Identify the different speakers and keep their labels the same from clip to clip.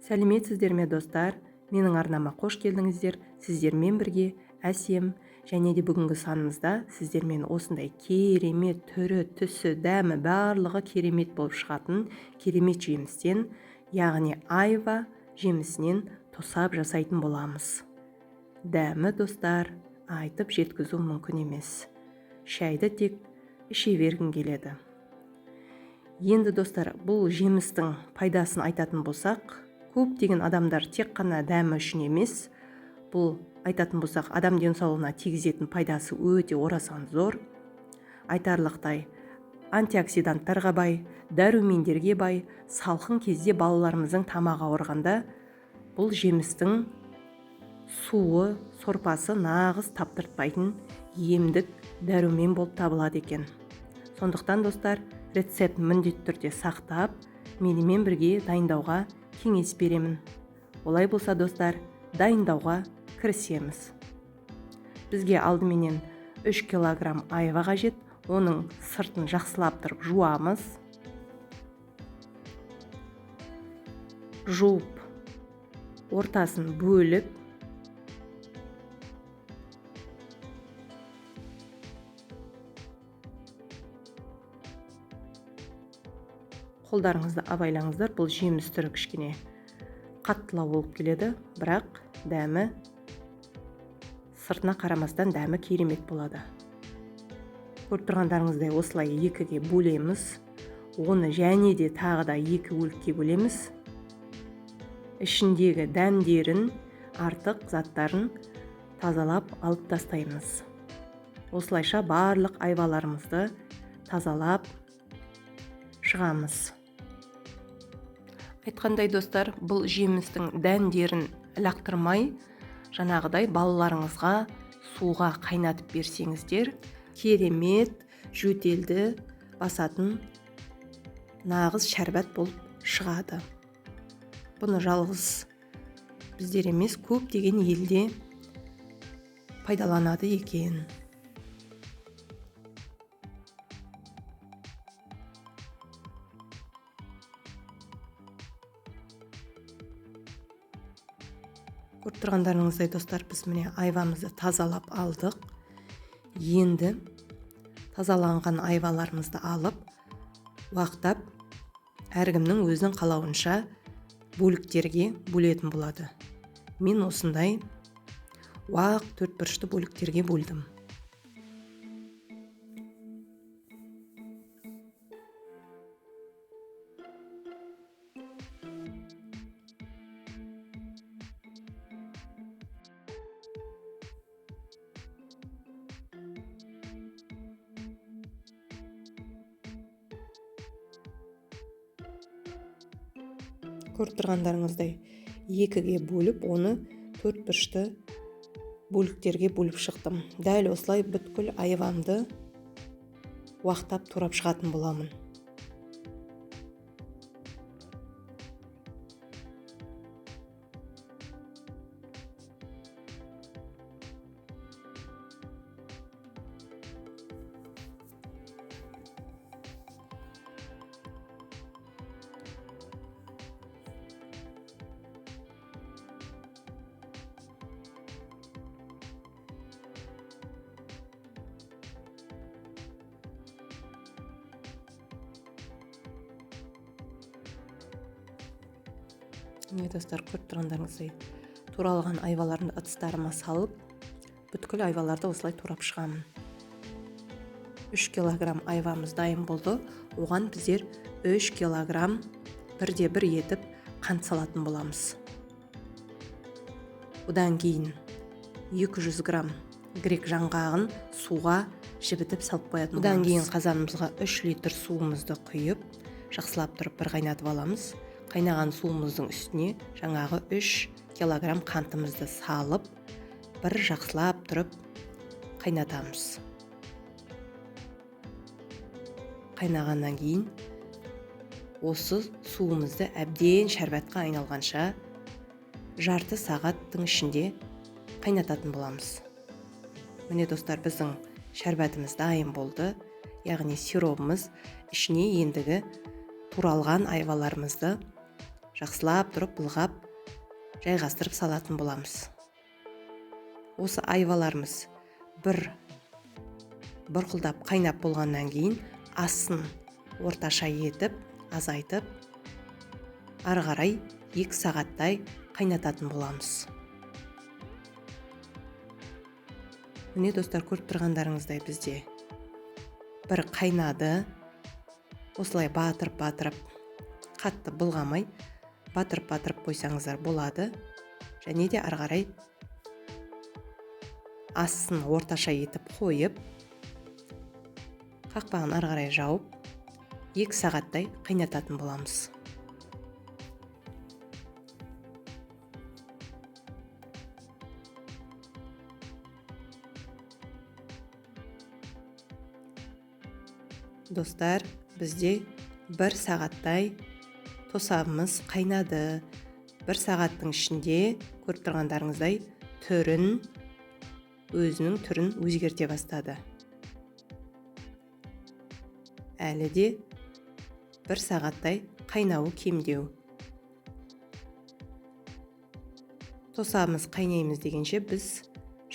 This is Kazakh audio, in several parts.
Speaker 1: Сәлеметсіздер ме, достар? Менің арнама қош келдіңіздер. Сіздермен бірге Әсем. Және де бүгінгі санымызда сіздермен осындай керемет түрі, түсі, дәмі барлығы керемет болып шығатын керемет жемістен, яғни айва жемісінен тосап жасайтын боламыз. Дәмі, достар, айтып жеткізу мүмкін емес. Шайды тек іше бергің келеді. Енді, достар, бұл жемістің пайдасын айтатын болсақ, көптеген адамдар тек қана дәмі үшін емес, бұл айтатын болсақ, адам денсаулығына тигізетін пайдасы өте орасан зор. Айтарлықтай антиоксиданттарға бай, дәрумендерге бай. Салқын кезде балаларымыздың тамағы ауырғанда бұл жемістің суы, сорпасы нағыз таптыртпайтын емдік дәрумен болып табылады екен. Сондықтан, достар, рецепт міндетті түрде сақтап, менімен бірге дайындауға кеңес беремін. Олай болса, достар, дайындауға кірісеміз. Бізге алдыменен 3 килограмм айва қажет. Оның сыртын жақсылап тұрып жуамыз. Жуып, ортасын бөліп, қолдарыңызды абайлаңыздар, бұл жеміс түрі кішкене қаттылау болып келеді, бірақ дәмі сыртына қарамастан дәмі керемет болады. Көріп тұрғандарыңыздай, осылай екіге бөлеміз. Оны және де тағы да екі бөлікке бөлеміз. Ішіндегі дәндерін, артық заттарын тазалап алып тастаймыз. Осылайша барлық айваларымызды тазалап шығамыз. Айтқандай, достар, бұл жемістің дәндерін лақтырмай, жаңағыдай балаларыңызға суға қайнатып берсеңіздер, керемет жөтелді басатын нағыз шәрбат болып шығады. Бұны жалғыз біздер емес, көптеген елде пайдаланады екен. Көріп тұрғандарыңыздай, достар, біз міне айвамызды тазалап алдық. Енді тазаланған айваларымызды алып, уақтап, әркімнің өзінің қалауынша бөліктерге бөлетін болады. Мен осындай уақ төртбұрышты бөліктерге бөлдім. Көріп тұрғандарыңыздай, екіге бөліп, оны төртбұрышты бөліктерге бөліп шықтым. Дәл осылай бүткіл айвамды уақтап турап шығатын боламын. Міне, достар, көріп тұрғандарыңыздай, туралған айваларымды ыдыстарыма салып, бүткіл айваларды осылай турап шығамын. 3 килограмм айвамыз дайын болды. Оған біздер 3 килограмм бірде бір етіп қант салатын боламыз. Одан кейін 200 грамм грек жаңғағын суға жібітіп салып қоятын
Speaker 2: Одан
Speaker 1: боламыз.
Speaker 2: кейін
Speaker 1: Қазанымызға 3 литр суымызды құйып, жақсылап тұрып бір қайнатып аламыз. Қайнаған суымыздың үстіне жаңағы 3 килограмм қантымызды салып, бір жақсылап тұрып қайнатамыз. Қайнағаннан кейін осы суымызды әбден шәрбатқа айналғанша жарты сағаттың ішінде қайнататын боламыз. Міне, достар, біздің шәрбатымыз дайын болды, яғни сиробымыз. Ішіне ендігі туралған айваларымызды Жақсылап тұрып былғап жайғастырып салатын боламыз. Осы айваларымыз бір бұрқылдап қайнап болғаннан кейін астын орташа етіп азайтып ары қарай 2 сағаттай қайнататын боламыз. Міне достар, көріп тұрғандарыңыздай бізде бір қайнады. Осылай батырып-батырып, қатты былғамай батырып-батырып қойсаңыздар болады. Және де ары қарай астын орташа етіп қойып, қақпағын ары қарай жауып, 2 сағаттай қайнататын боламыз. Достар, бізде 1 сағаттай тосабымыз қайнады. 1 сағаттың ішінде көріп тұрғандарыңыздай өзінің түрін өзгерте бастады. Әлі де 1 сағаттай қайнауы кемдеу. Тосабымыз қайнаймыз дегенше біз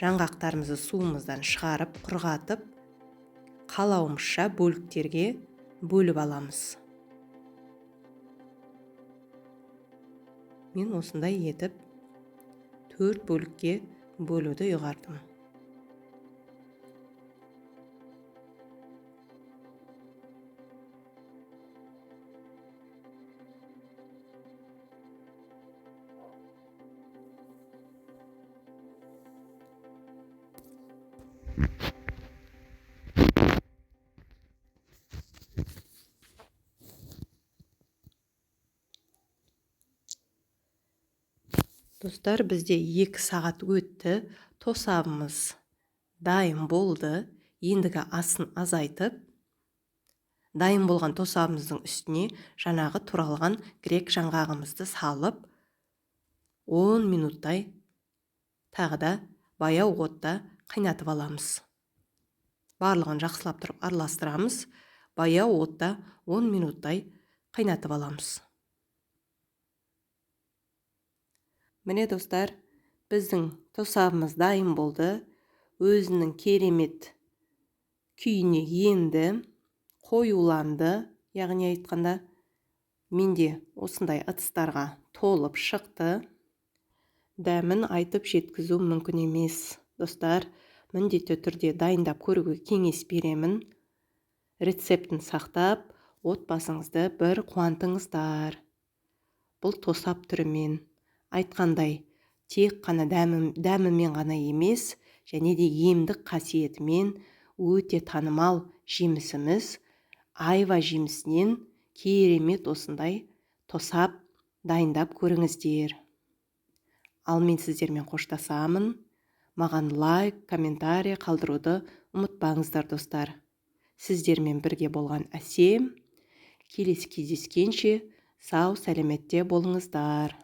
Speaker 1: жаңғақтарымызды суымыздан шығарып, құрғатып, қалауымызша бөліктерге бөліп аламыз. Мен осындай етіп 4 бөлікке бөлуді ұйғардым. Достар, бізде 2 сағат өтті, тосабымыз дайын болды. Ендігі асын азайтып, дайын болған тосабымыздың үстіне жаңағы туралған грек жаңғағымызды салып, 10 минуттай тағы да баяу отта қайнатып аламыз. Барлығын жақсылап тұрып араластырамыз. Баяу отта 10 минуттай қайнатып аламыз. Міне достар, біздің тосабымыз дайын болды. Өзінің керемет күйіне енді, қоюланды, яғни айтқанда менде осындай ыдыстарға толып шықты. Дәмін айтып жеткізу мүмкін емес. Достар, міндетті түрде дайындап көруге кеңес беремін. Рецептін сақтап, отбасыңызды бір қуантыңыздар. Бұл тосап түрімен айтқандай, тек қана дәмімен ғана емес, және де емдік қасиетімен өте танымал жемісіміз айва жемісінен керемет осындай тосап дайындап көріңіздер. Ал мен сіздермен қоштасамын. Маған лайк, комментарий қалдыруды ұмытпаңыздар, достар. Сіздермен бірге болған Әсем. Келесі кездескенше сау сәлеметте болыңыздар.